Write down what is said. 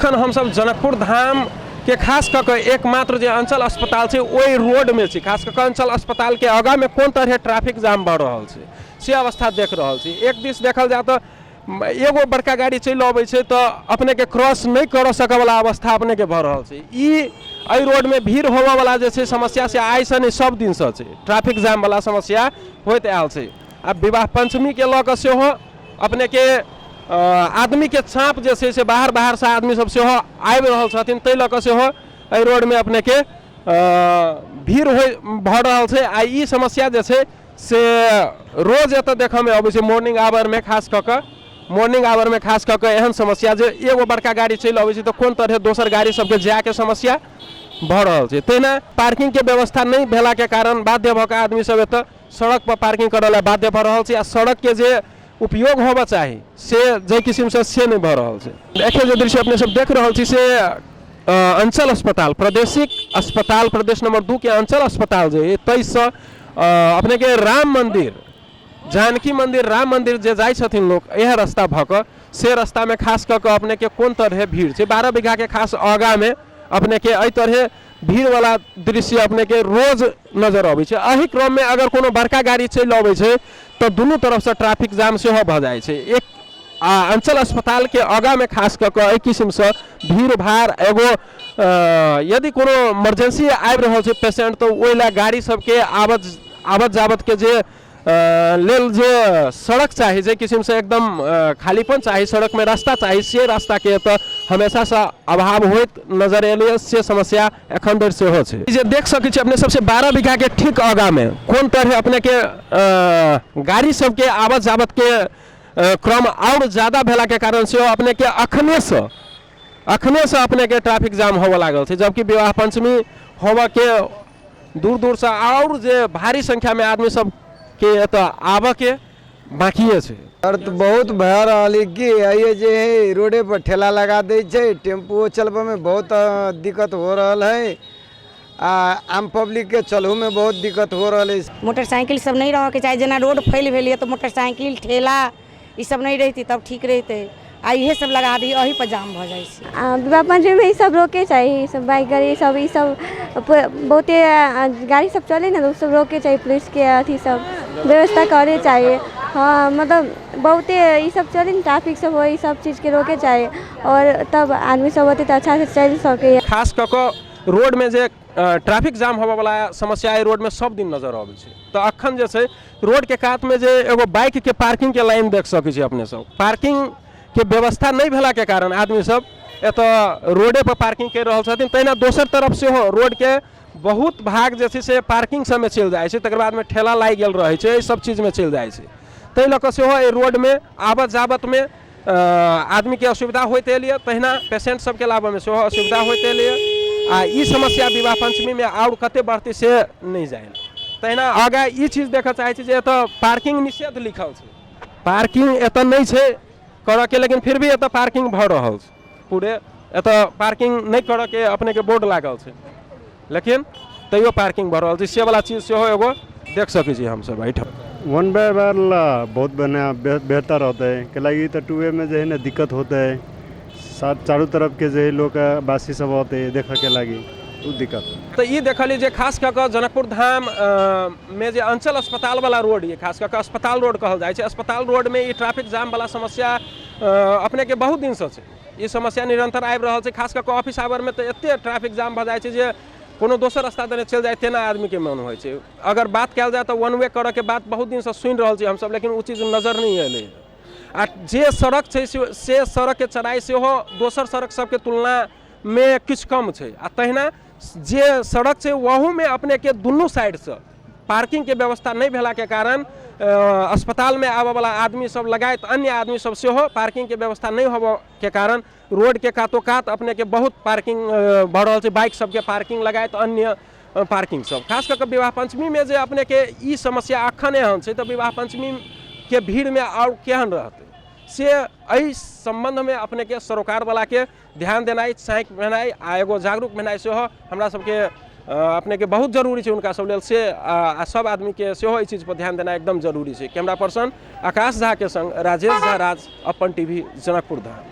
अखन हमसब जनकपुर धाम के खास कऽ कऽ एकमात्र जे अंचल अस्पताल छै ओहि रोडमे छी। खास कऽ कऽ अंचल अस्पतालके आगाँमे कोन तरहे ट्रैफिक जाम भऽ रहल छै से अवस्था देख रहल छी। एक दिस देखल जाय तऽ एगो बड़का गाड़ी चलि अबै छै तऽ अपनेके क्रॉस नहि करऽ सकऽवला अवस्था अपनेके भऽ रहल छै। ई एहि रोडमे भीड़ होबऽवला जे छै समस्या से आइसँ नहि सब दिनसँ छै। ट्रैफिक जामवला समस्या होइत आयल छै। आ विवाह पञ्चमीके लऽ कऽ सेहो अपनेके आदमीके चाप जे छै से बाहर बाहरसँ आदमी सब सेहो आबि रहल छथिन, ताहि लऽ कऽ सेहो एहि रोडमे अपनेके भीड़ होइ भऽ रहल छै। आ ई समस्या जे छै से रोज एतऽ देखऽमे अबै छै। मॉर्निंग आवरमे खास कऽ कऽ, मॉर्निंग आवरमे खास कऽ कऽ एहन समस्या जे एगो बड़का गाड़ी चलि अबै छै तऽ कोन तरहे दोसर गाड़ी सबके जायके समस्या भऽ रहल छै। तहिना पार्किंगके व्यवस्था नहि भेलाके कारण बाध्य भऽ कऽ आदमी सब एतऽ सड़क पर पार्किंग करऽ लए बाध्य भऽ रहल छै। आ सड़कके जे उपयोग होबऽ चाही से जाहि किसिमसँ से नहि भऽ रहल छै। एखन जे दृश्य अपने सब देख रहल छी से अंचल अस्पताल, प्रादेशिक अस्पताल, प्रदेश नंबर 2 के अंचल अस्पताल जे अइ ताहिसँ अपनेके राम मन्दिर, जानकी मन्दिर, राम मन्दिर जे जाइ छथिन लोक इएह रास्ता भऽ कऽ, से रास्तामे खास कऽ कऽ अपनेके कोन तरहे भीड़ छै। 12 बीघाके खास आगाँमे अपनेके एहि तरहे भीड़वला दृश्य अपनेके रोज नजर अबै छै। एहि क्रममे अगर कोनो बड़का गाड़ी चलि अबै छै तऽ दुनू तरफसँ ट्रैफिक जाम सेहो भऽ जाइ छै। एक आ अंचल अस्पतालके आगाँमे खास कऽ कऽ एहि किसिमसँ भीड़ भाड़ एगो यदि कोनो इमरजेंसी आबि रहल छै पेशेंट तऽ ओहि लए गाड़ी सबके आवत जावतके जे लेल जे सड़क चाही, जाहि किसिमसँ एकदम खालीपन चाही, सड़कमे रास्ता चाही, से रास्ताके एतऽ हमेशासँ अभाव होइत नजर एलैए। से समस्या एखन धरि सेहो छै। जे देख सकै छी अपने सबसे 12 बीघाके ठीक आगाँमे कोन तरहे अपनेके गाड़ी सबके आवत जावतके क्रम आओर ज्यादा भेलाके कारण सेहो अपनेके अखनेसँ अपनेके ट्रैफिक जाम होबऽ लागल छै। जबकि विवाह पञ्चमी होबऽके दूर दूरसँ आओर जे भारी संख्यामे आदमी सबके एतऽ आबऽके बाकिए छै। दर्द बहुत भए रहल है कि ये जे है रोडे पर ठेला लगा दै छै, टेम्पुओ चलबऽमे बहुत दिक्कत हो रहल है आ आम पब्लिकके चलहोमे बहुत दिक्कत हो रहल है। मोटरसाइकिल सब नहि रहऽके चाही, जेना रोड फैल भेल यऽ तऽ मोटरसाइकिल ठेला ई सब नहि रहितै तब ठीक रहितै। आ इहे सब लगा दी एही पर जाम भऽ जाइ छै। आ विवाह पञ्चमीमे ई सब रोकके चाही, ई सब बाइक गाड़ी सब ई सब बहुते गाड़ी सब चलै ने तऽ ओ सब रोकके चाही, पुलिसके अथी सब व्यवस्था करे चाही। हँ मतलब बहुते ई सब चलै ने ट्रैफिक सब होइ, ई सब चीजके रोकके चाही आओर तब आदमी सब होतै तऽ अच्छासँ चलि सकैए। खास कऽ कऽ रोडमे जे ट्रैफिक जाम होबऽवला समस्या एहि रोडमे सब दिन नजर अबै छै। तऽ अखन जे छै रोडके कातमे जे एगो बाइकके पार्किंगके लाइन देख सकै छी अपने सब, पार्किंगके व्यवस्था नहि भेलाके कारण आदमी सब एतऽ रोडे पर पार्किंग करि रहल छथिन। तहिना दोसर तरफ सेहो रोडके बहुत भाग जे छै से पार्किंग सबमे चलि जाइ छै, तकर बादमे ठेला लागि गेल रहै छै, एहि सब चीजमे चलि जाइ छै। ताहि लऽ कऽ सेहो एहि रोडमे आवत जावतमे आदमीके असुविधा होइत एलैए, तहिना पेशेंट सबके लाबऽमे सेहो असुविधा होइत एलैए। आ ई समस्या विवाह पञ्चमीमे आओर कते बढ़तै से नहि जानि। तहिना आगाँ ई चीज देखऽ चाहै छी जे एतऽ पार्किंग निषेध लिखल छै, पार्किंग एतऽ नहि छै करऽके, लेकिन फिर भी एतऽ पार्किंग भऽ रहल छै। पूरे एतऽ पार्किंग नहि करऽके अपनेके बोर्ड लागल छै, लेकिन तैयो पार्किंग भऽ रहल छै। से वला चीज सेहो एगो देख सकै छी हमसब एहिठाम। वन वे वाला बहुत बढ़िया बेहतर होतै, कैलाकि तऽ टू वे में जे है ने दिक्कत होतै, चारू तरफ के जे है लोक वासी सब होतै देखऽ के लागी उ दिक्कत। तऽ ई देखलियै जे खास कऽ कऽ जनकपुर धाम मे जे अंचल अस्पताल वाला रोड ये, खास कऽ कऽ अस्पताल रोड कहल जाइ छै, अस्पताल रोड मे ई ट्रैफिक जाम वाला समस्या अपने के बहुत दिनसँ छै। ई समस्या निरंतर आबि रहल छै। खास कऽ कऽ ऑफिस आवर मे तऽ एते ट्रैफिक जाम भऽ जाइ छै जे कोनो दोसर रास्ता देने चलि जाइ तेना आदमीके मन होइ छै। अगर बात कयल जाय तऽ वन वे करऽके बात बहुत दिनसँ सुनि रहल छी हमसब, लेकिन ओ चीज नजर नहि एलै। आ जे सड़क छै से सड़कके चौड़ाइ सेहो दोसर सड़क सबके तुलनामे किछु कम छै। आ तहिना जे सड़क छै ओहूमे अपनेके दुनू साइडसँ पार्किंगके व्यवस्था नहि भेलाके कारण अस्पतालमे आबऽवला आदमी सब लगायत अन्य आदमी सब सेहो पार्किंगके व्यवस्था नहि होबऽके कारण रोडके कातो कात अपनेके बहुत पार्किंग भऽ रहल छै, बाइक सबके पार्किंग लगायत अन्य पार्किंग सब। खास कऽ कऽ विवाह पञ्चमीमे जे अपनेके ई समस्या एखन एहन छै तऽ विवाह पञ्चमीके भीड़मे आओर केहन रहतै से एहि सम्बन्धमे अपनेके सरोकारवलाके ध्यान देनाइ, चाँकि भेनाइ आ एगो जागरूक भेनाइ सेहो हमरा सबके अपनेके बहुत जरूरी छै हुनका सब लेल से। आ सब आदमीके सेहो एहि चीजपर ध्यान देनाइ एकदम जरूरी छै। कैमरा पर्सन आकाश झाके संग राजेश झा राज, अपन टीवी, जनकपुर धाम।